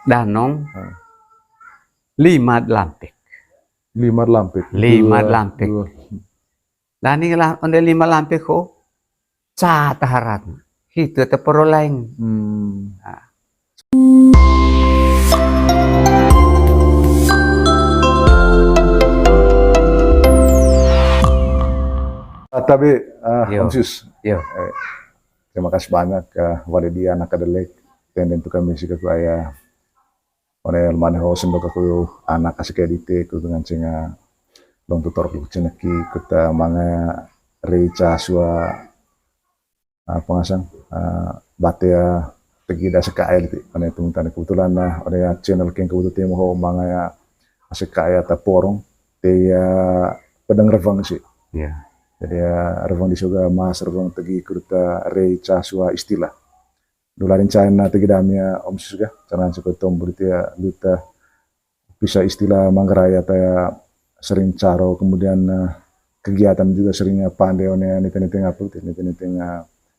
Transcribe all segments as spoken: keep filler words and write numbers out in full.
Danong, lima lampik. Lima lampik. Lima lampik. Dani lah onde lima lampik ho, ca taharat. Hitu te poro laing. Tapi, Om Sis, terima kasih banyak, wali dia anak kadelek, tenden tu kami sika ku aya one lemane ho sendok aku anak asik edite ku dengan cenga long tutor ku ceneki kuta manga rei ca sua apa ngasang bate ya tegi da seka air ti one teman tani kebetulan nah one channel keng kebetulan temu ho manga ya seka air ta porong te ya pedang revang sih. Jadi ya revang di soga mas revang tegi kuta rei ca sua istilah. Dula rincain na tegi dami ya Om Sis ga, carana seko tombo di tia luta bisa istilah Manggarai ata ya sering caro kemudian kegiatan juga sering pande one niteng-niteng apa gitu, niteng-niteng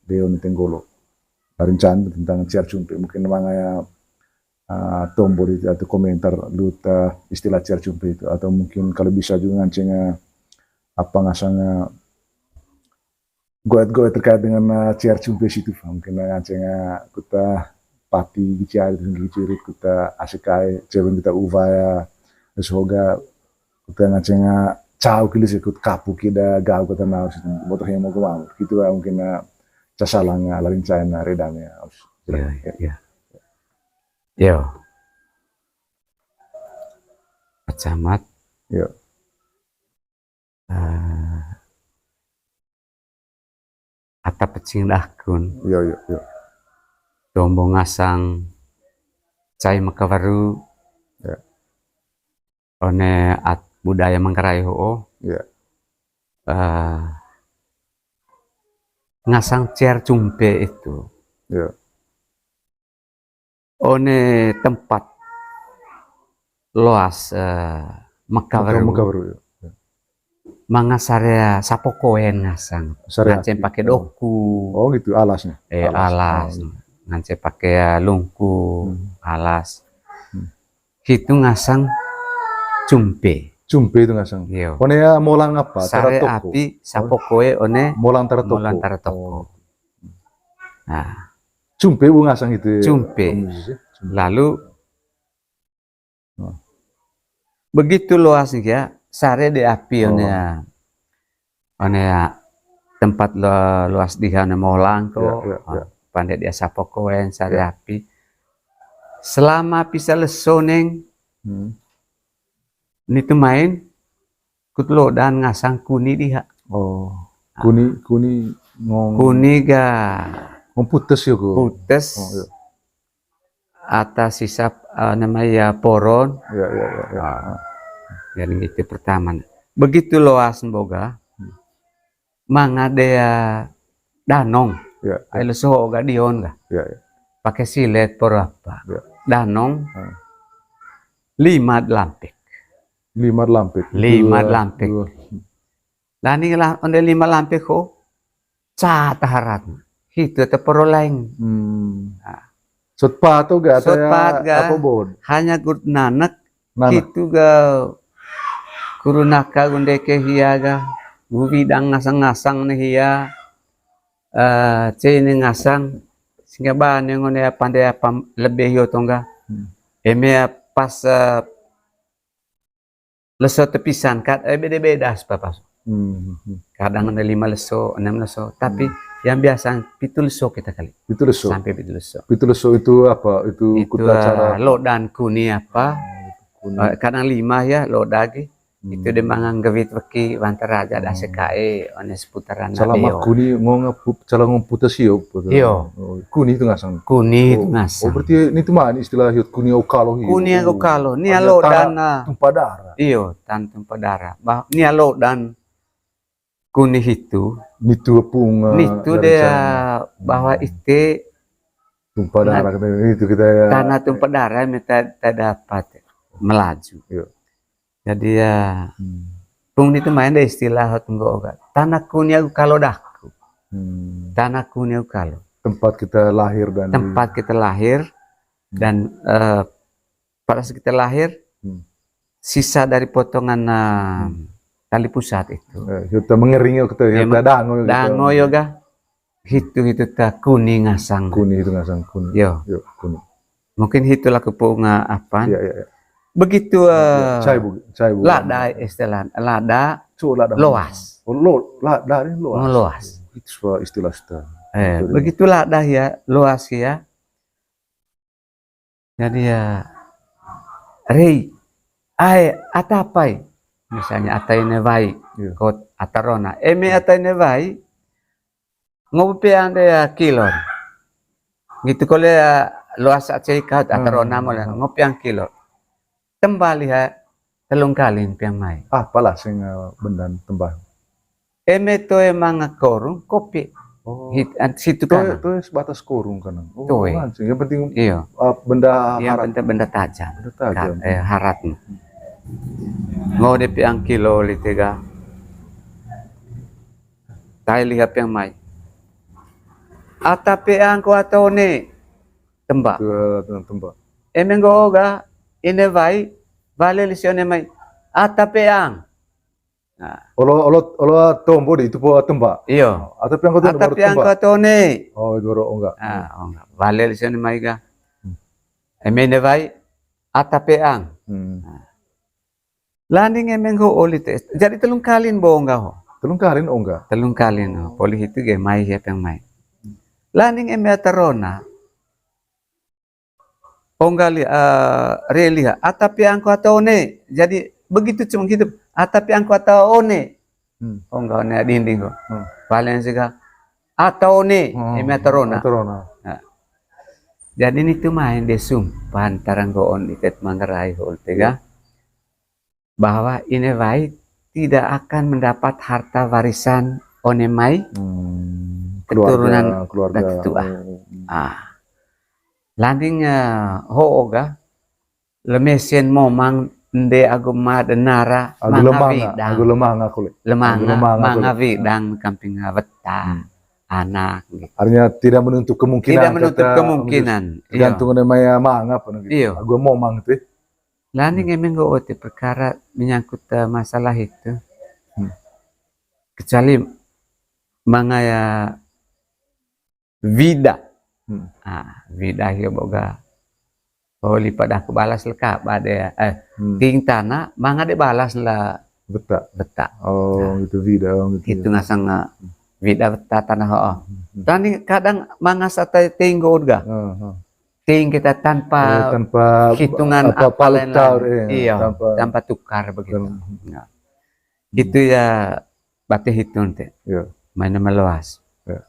deo niteng golo. Rincain tentang ciar cumpe mungkin manga ya tombo di atau komentar luta istilah ciar cumpe itu atau mungkin kalau bisa juga nganceng apa ngasang goet-goet terkait dengan ciar cumpe situ mungkin nganceng kuta pati giciari dan gicirit kuta asik ai cewek kita uvaya soga kuta nganceng cau kilis kut kapu kida gau kuta nau situ motor hemo ke mau gitu mungkin casalang larin cain redamnya. Iya, iya. Yo. Pacamat. Yo. Ata pecing dahkun. Yo, yo, yo. Tombo ngasang cai makawaru. One at budaya Manggarai ho. Ngasang ciar cumpe itu. One tempat loas makawaru. Manga sarea sapokoen ngasang. Nganceng pake doku. Oh gitu, alasnya. Eh, alas. Nganceng pake lungku, alas. Hitu ngasang cumpe. Cumpe itu ngasang. Iyo. One ya molang apa? Sare api sapokoe one molang tara toko. Nah, cumpe bu ngasang itu. Cumpe. Lalu begitu loas nih ya, sare de api one ya. One ya tempat loas diha one molang ko. Pande dia sapokoen sare api. Selama pisa leso neng nitu main kut lodan ngasang kuni diha. Oh. Kuni, kuni ngong. Kuni ga ngong putes yo ko. Putes. Ata sisap namanya poron. Ya, ya, ya, ya. Jadi itu pertama. Begitu loas mboga. Manga dea danong. Ai leso ga dion ga. Pake silet por apa. Danong. Lima lampik. Lima lampik. Lima lampik. Dani lah onde lima lampik ho. Ca taharat. Hitu te poro laing. Sot pat ga sot pat ga apa bod. Hanya gud nanek. Hitu ga kurunaka gunde ke hia ga. Guwi dang ngasang-ngasang ne hia. Eh, cei ne ngasang. Sehingga ba ne ngone apa nde apa lebih yo tongga. Eme pas leso tepisan kat eh beda-beda sepapas. Kadang ada lima leso, enam leso, tapi yang biasa pitu leso kita kali. Pitu leso. Sampai pitu leso. Pitu leso itu apa? Itu kuta cara lodan kuni apa? Kadang lima ya loda ge. Itu de mangang gewit weki wantara aja da sekae one seputaran. Salama kuni ngong pup cala ngong puta siop. Iyo. Kuni itu ngasang. Kuni itu ngasang. Oh, berarti ini tuh mah istilah hiut kuni au kalo hiyo. Kuni au kalo. Ni alo dana. Tumpah darah. Iyo, tan tumpah darah. Bah, ni alo dan kuni hitu. Nitu pung. Nitu de bahwa ite tumpah darah itu kita ya. Tanah tumpah darah minta tak dapat melaju. Iyo. Jadi ya pung itu main deh istilah tunggu oga. Tanah kuni aku kalo dahku. Tanah kuni aku kalo. Tempat kita lahir dan tempat kita lahir. Dan, eh, pada saat kita lahir, hmm, sisa dari potongan, eh, hmm, tali pusat itu. Eh, kita mengering ya, kita, ya, kita dango, kita dango ya, ga. Hitu, hitu ta kuni ngasang. Kuni hitu ngasang, kuni. Yo. Yo, kuni. Mungkin hitu laku pung apa. Iya, iya, iya. Begitu, eh, cai bu, cai bu. Lada istilah, lada. Su lada. Loas. Oh, lo, lada ini loas. Oh, loas. Itu sebuah istilah sudah. Eh, betul, begitu lada ya, loas ya. Jadi ya, rei, ai, ata apai. Misalnya ata ine wai, iya, ko ata rona. Eme ata ine wai, ngo peang de ya kilon. Gitu kole ya, loas acei ka ata rona mo le, ngo peang kilon. Temba liha telung kalin peang mai. Apalah sing, eh, bendan temba. Eme toe manga korung, kopi. Oh. Hit-, an-, situ toe, kanan. Toe sebatas korung kanan. Oh, toe. Langsung. Yang penting, iya, eh, benda harat. Yang penting benda tajam. Benda tajam. Ka-, eh, harat. Ngo de peang kilo lite ga. Tai liha peang mai. Ata peang ko ata one. Temba. Betul, temba. Eme nggo ga, ine wai, wale lise one mai. Ata peang. Nah. Olo, olo, olo tombo de itu po temba. Iyo. Ata peang ko ata one baru temba. Ata peang ko ata one. Oh, itu baru ongga. Ah, ongga. Wale lise one mai ga. Hmm. Eme ine wai, ata peang. Hmm. Nah. Landing eme nggo oli te. Jadi telung kalin bo ongga ho. Telung kalin ongga. Telung kalin ho. Poli hitu ge mai, siapa yang mai? Landing eme ata rona. Ongga li, eh, re liha. Ata peang ko ata one. Jadi begitu cuma gitu. Ata peang ko ata one. Hmm. Ongga one dinding ko. Hmm. Paling sih ga. Ata one. Hmm. Eme ata rona. Ata rona. Nah. Jadi nitu mai de sumpah antara nggoon itet Manggarai hol te ga. Bahwa ine wai tidak akan mendapat harta warisan one mai, hmm, keturunan keluarga, keluarga. Datutua. Hmm, hmm, hmm. Ah. Landing, eh, ho'o ga, lemesen momang nde agu ma de nara, agu manga lemanga, widang. Agu lemanga kule. Lemanga, agu lemanga manga kule. Widang kamping, eh, weta, hmm, anak, gitu. Artinya tidak menutup kemungkinan. Tidak menutup kemungkinan, iya. Tergantung one mai manga apa gitu. Iya. Agu momang gitu. Landing eme nggo'o te perkara menyangkut, eh, masalah itu. Hmm. Kecuali mangaya wida. Hmm. Ah, wida hio boga. Oh, lipat aku balas leka bade, eh, hmm, ting tana, manga de balas la weta. Weta. Oh, nah, gitu, wida, oh, gitu. Itu ya. Ngasang, eh, wida weta tanah, oh. Hmm, hmm. Tani kadang manga sata tinggo ga. Heeh, heeh. Ting kita tanpa, eh, tanpa hitungan apa, apa lain-lain. Iya, tanpa, tanpa tukar begitu. Tanpa, ya. Gitu ya, bate hitung te. Iya. Main meluas. Iya.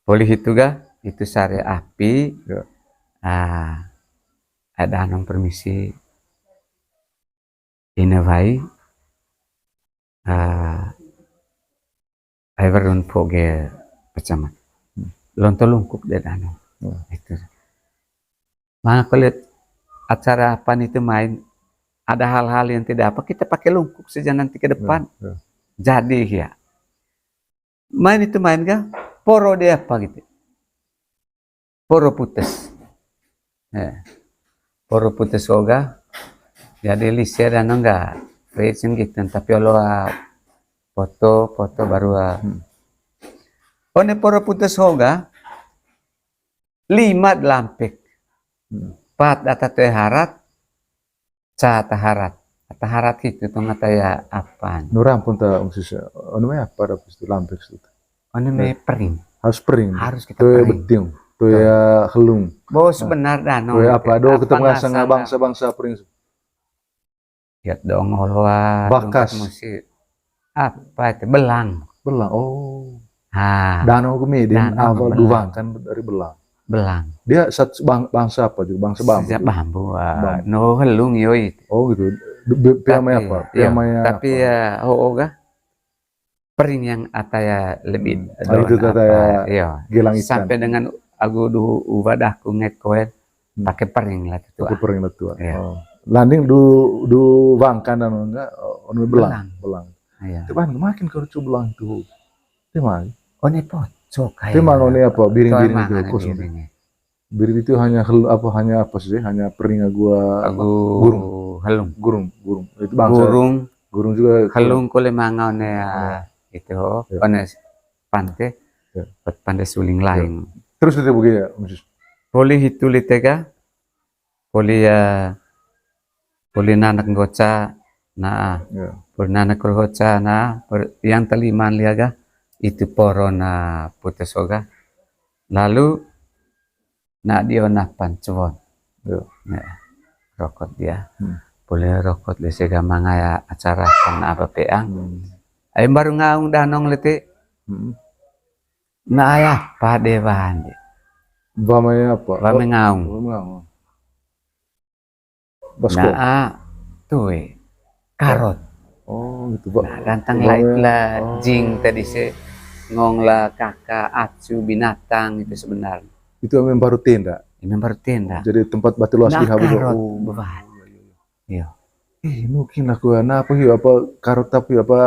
Poli hitu ga, itu sare api. Iya. Ah, ada anong permisi. Ine wai, eh, ai werun poge pecamat. Hmm. Lonto lungkup de dano. Hmm. Itu. Maka kulit acara apa itu main, ada hal-hal yang tidak apa, kita pakai lungkup saja nanti ke depan. Hmm, hmm. Jadi ya. Main itu main ga? Poro de apa gitu. Poro putes. Eh, poro putes oga. Jadi lise dano ga ricin gitu, tapi olo, ah, foto, foto baru, ah. Hmm. One poro putes oga, lima lampek. Hmm. Pat ata toe harat, ca ata harat. Ata harat hitu tong ata ya apaan? Nu rampun ta, Om Sis, anu me apa dapus tu lampek situ? Anu me pering. Harus pering. Harus kita pering. Toe beting, toe ya helung. Bo sebenar dano. Toe apa? Do kita ngasang bangsa-bangsa pering. Ya dong, oloa, bakas. Tungkat musi. Apa itu? Belang. Belang, oh. Ha. Dano kemidin, dano awal belang. Duwang kan dari belang. Belang. Dia sat-, bang-, bangsa apa juga? Bangsa bambu. Sejak bambu, ah. Bambu. No helung yoi. Oh gitu. Be-, be-, piamai apa? Tapi, iya, piamai tapi apa? Ya, oh, oh, ga? Pering yang ataya lebih, hmm, doang itu ataya apa, iya. Gilang ikan. Sampai dengan agu duhu uwadahku ngekoen, hmm, pakai pering lah tu. Pakai pering lah tu. Iya. Oh. Landing du, du wangkan dan enggak, oh, anu belang, belang. Belang. Iya. Tapi kan makin kerucu belang tu. Dia mah. Oh, ini pocok kayak. Dia mah ini apa? Biring-biring itu, kosong. Biringnya. Birit itu hanya hel-, apa, hanya apa sih? Hanya pering agu, apa? Agu gurung. Helung. Gurung, gurung. Itu bangsa. Gurung. Gurung juga. Helung kole manga one, ah, itu, oh, ya, one pande. Ya. Pande suling laing. Terus itu begini ya, Misis? Poli hitu lite ga, poli, eh, poli nanak nggoca, nah, ya, poli nanak nggoca, nah, per-, yang telimaan lia ga, itu poro na putus oga. Lalu, na dio na pancuon. Ya. Ya, rokot dia. Hmm. Poli rokot lise ga manga ya acara kan apa peang. Hmm. Ai baru ngaung danong lite. Hmm. Na ai apa de bahan de. Bame apa? Bame ngaung. Bame ngaung. Basko. Na, ah, tue. Karot. Oh, gitu, Pak. Nah, gantang lait la, oh, jing tadi se ngong la kaka, acu, binatang itu sebenarnya. Itu memang baru tenda. Memang baru tenda. Jadi tempat batu loas. Nah, di Habu. Karot, oh, beban. Iya, iya, iya. Iya. Ih, mungkin aku, nah, apa, iya, apa, karot apa, iya, apa,